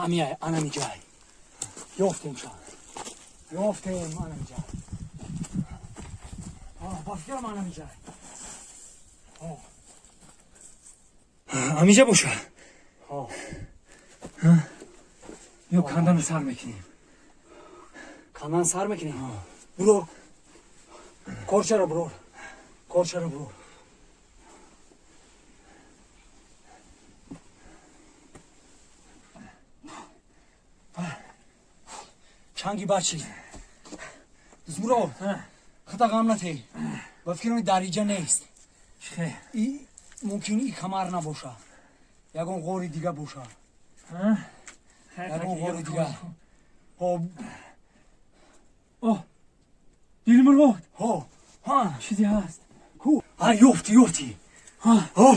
Ҳамияй, анами ҷай. Ёфтем ша. Ёфтем анами ҷай. Ба фикрам анами ҷай. Ҳамиҷа боша. Ё кандану сар мекунем. Кандан сар мекунем. Бурор. Корчаро бурор. Корчаро бурор. Чанги бачи. Змуро. Хата ғам натей. Ба фикрам дар иҷа нест. Чихе? И мумкин и камар набоша. Ягон ғори дига боша. Ягон ғори дига. Хоб. Оҳ. Дилмурод. Ҳо. Ҳа. Чизе ҳаст. Ку. Ҳа, ёфтӣ, ёфтӣ. Ҳо.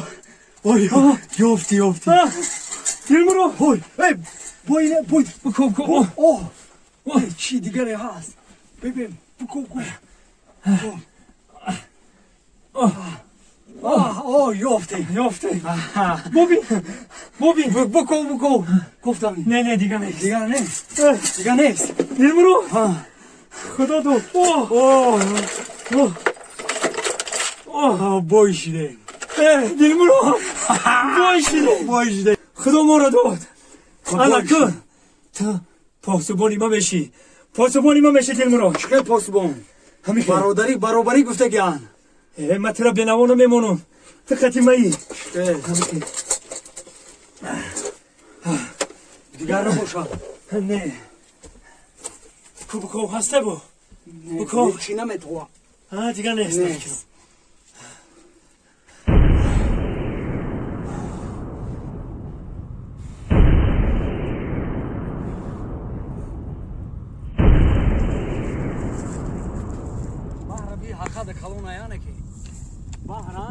Ой, ёфтӣ, ёфтӣ. Дилмурод. Ой, эй, бой, бой. Бикоб, ко. О, ой, чӣ дигаре ҳаст. Бибин, бикоб, ку. О, ёфтӣ. Ёфтӣ. Бубин. Бубин. Бикоб, бикоб. Гуфтам. Не, не, дига нест. Дигар нест. Дигар нест. Дилмурод. Худо дод. Оҳ. О, Оҳ. о, бой шидем. Дилмурод. Бой шидем. Бой шидем. Худо моро дод. Ана ку. Ту посубони ма мешӣ. Посубони ма мешӣ, Дилмурод. Чӣ хел посубон? Ҳамин. Бародарӣ, баробарӣ гуфтагиан. Э, ма тура бенаво намемонам. Ту хати маӣ. Дигар набошад. Не. Ку бикоб ҳаста бу. Бикоб. Чӣ наметова. А, дигар нест. Нест. Баҳраби ҳақада калона яне ки. Баҳра?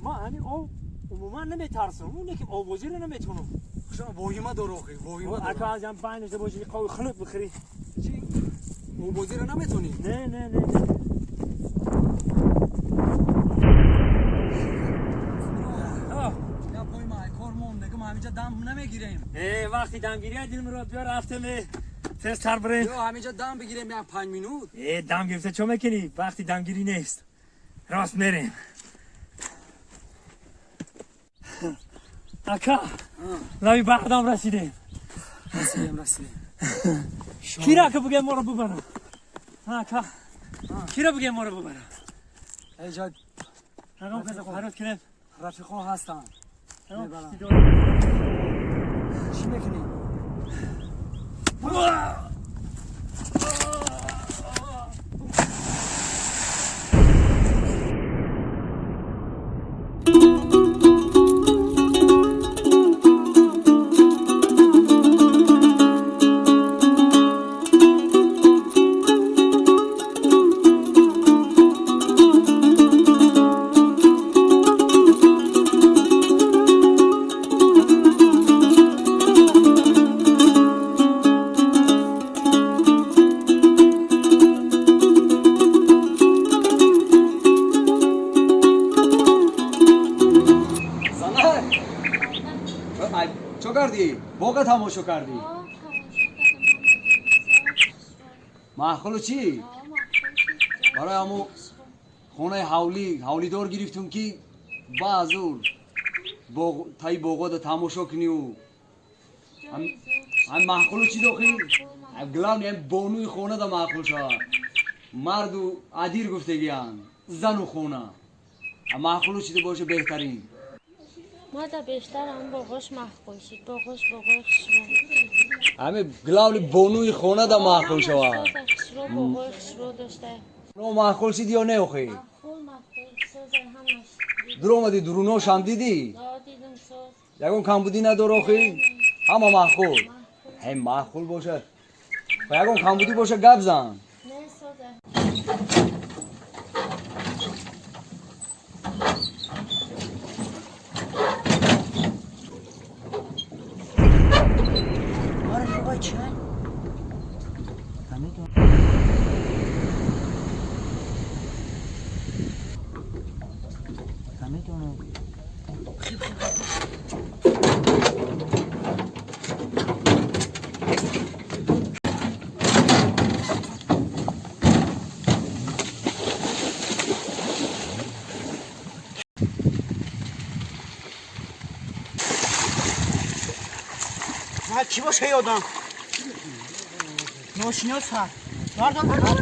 Ма ҳамин об умуман наметарсам. Уне ки овозиро наметонам. Шумо воҳима дорохи, воҳима Ака дорохи. аз ям байнашда боши қови хунук бихӯрӣ. Чӣ? Овозиро наметонӣ? Не, не, не. Я пой ма кор мон мегум ҳаминҷа дам намегирем. Э, вақти дамгирия, Дилмурод, биё рафтем. Тезтар бирем. Ё ҳаминҷа дам бигирем як 5 минут. Э, дам гирифта чо мекунӣ? Вақти дамгирӣ нест. Рост мерем. Ака, лаби баҳрдам расидем. Расидем, расидем. Кира ки бугем моро бубара? Ака, кира бугем моро бубара? Эҷа Ягон каса фарёд кунем. Рафиқо ҳастанд. Ягон Мебарам. киштидор. Чӣ мекунӣ? Занак, чо кардӣ? Боға тамошо кардӣ? Маъқулу чӣ? Барои ҳамо хонаи ҳавлӣ ҳавлидор гирифтум, ки баъзур таи боғода тамошо куниву ҳам маъқулу чӣ дохӣ. Главное, ҳам бонуи хонада маъқул шавад. Марду адир гуфтагиянд, зану хона маъқулу чида боша, беҳтарин. Ма да бештар ҳам боғош маъқул шуд. Боғош, боғои хушрӯ. Ҳами главный бонуи хонада маъқул шавад. Хушрӯ, боғои хушрӯ дошта. Но маъқул шид ё не охи? Маъқул, маъқул, созай ҳамаш. Дуромади, дуруношам дидӣ? Дидум, соз. Ягон камбудӣ надор охи? Ҳама маъқул. Ҳе, маъқул бошад. Ва ягон камбудӣ боша, гап зан. Не, созай. Намедонам. Чӣ боша ёдам? Ношинос ҳа. Бардор, бардор.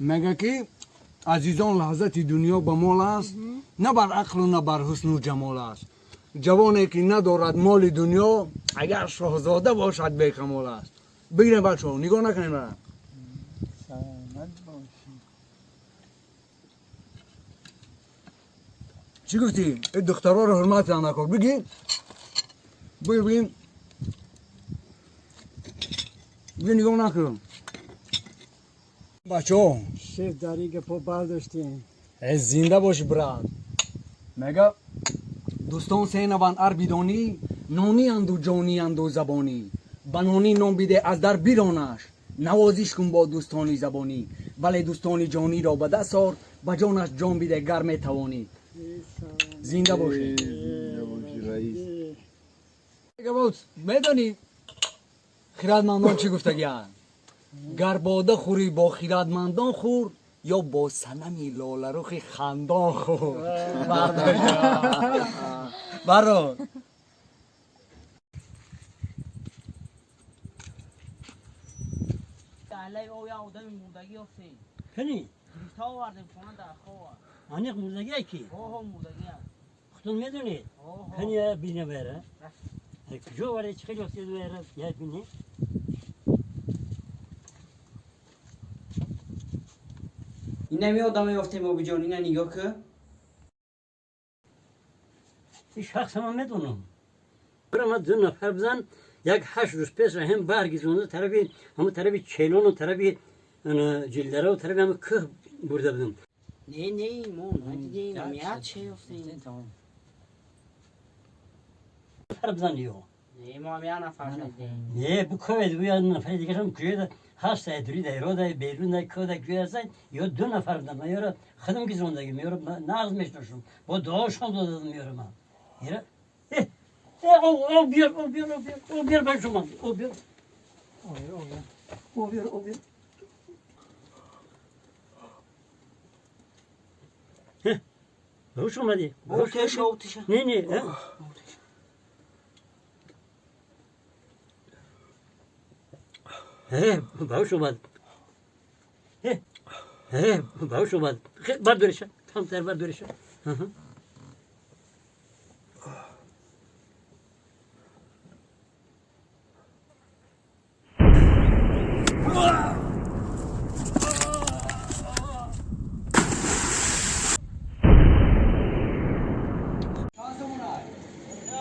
Мега ки азизон, лаҳзати дунё ба мол аст, на бар ақлу на бар ҳусну ҷамол аст. Ҷавоне ки надорад моли дунё, агар шоҳзода бошад, бекамол аст. Бигирем, бачаҳо, нигоҳ накунем мара. Чӣ гуфтӣ? Э, духтароро ҳурмат накор. Бигир, бигир, бигир, бигир, нигоҳ накун, бачаҳо. Шеф, дар ин гапо бардоштем. Э, зинда бошӣ, брат. Мега дӯстон се наванд, ар бидонӣ: нонианду, ҷонианду, забонӣ. Ба нонӣ нон биде, аз дар биронаш. Навозиш кун бо дӯстони забонӣ, вале дӯстони ҷониро ба даст ор, ба ҷонаш ҷон биде, гар метавонӣ. Зинда бошӣ. Зинда бошӣ, раис. Медонӣ, хирадмандон чӣ гуфтагианд? Гар бода хӯрӣ, бо хирадмандон хӯр ё бо санами лоларухи хандон хӯр. Бардор. Алай, о, я одами мурдагӣ ёфтем. Кани? Гирифта овардем, хона дар хова. Аниқ мурдагӣ ки? Оҳо, мурдагӣ аст. Худтон медонед? Оҳо. Кани, я бина бара. Куҷо варе, чӣ хел ёфтед вара? Я бини. Инами одаме ёфтем, обиҷон, ина нигоҳ кӣ. Ин шахса ман медонам. Бара ма ду нафар бизан, як 8 рӯз пеш раҳим баргизонда, тарафи ҳама, тарафи Челону, тарафи Ҷилдараву, тарафи ҳама кӯҳ бурда будам. Не, не, мо надидем, амият че ёфтем. Нафар бизан ё. Не, мо ам як нафар надидем. Не, бу ковед, бу як нафари дигарам куҷода ҳаста, дури дайрода, берун дай, кӯда куҷо ҳаста, ё ду нафар будам. Ман ёро худам гизондагим, ёро нағз мешиносам. Бо дуошон додадам ёро ман. Ера, э, э, о, биёр, о, биёр, о, биёр, о, биёр, ба шумо, о, биёр. О, биёр, о, биёр. Ба ҳуш омадӣ? О, теша, о, теша. Не, не, э? Э, ба ҳуш омад. Э, э, ба ҳуш омад. Бардориша, тамтар бардориша. Аҳа.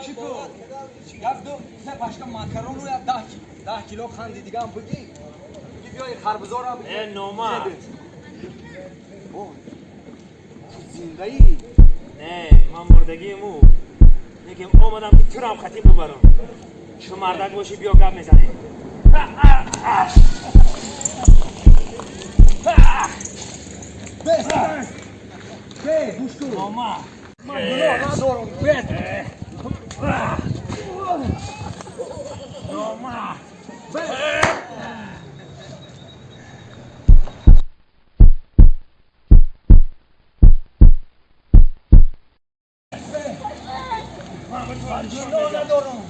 Чӣ кун? Як, ду, се пачка макарону як 10 кило қанди дигаам бигӣ. Бигӣ, биёи харбузорам. Э, номард. Ту зиндаӣ? Не, ман мурдагиему, лекин омадам ки турам хатиб бубарам. Чу мардак бошӣ, биё, гап мезанем. Бес, бес! Бе, гӯш кун. Номард. Ман гуноҳ надорам. Бес. Номард. Бес. Гуноҳ надорам.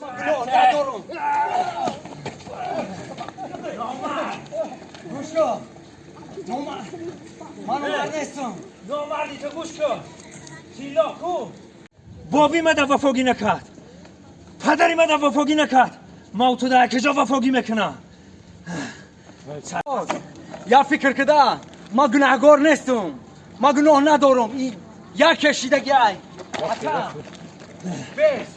Ман гуноҳ надорам. Гӯш кун. Номард. Ман номард нестам. Номарди ту, гӯш кун, тилло ку? Боби мада вафогӣ накард, падари мада вафогӣ накард, мав ту дар киҷо вафогӣ мекунам? Я фикр кида, ман гунаҳгор нестам, ман гуноҳ надорам. И як кашидаги ай. Ата. Бес.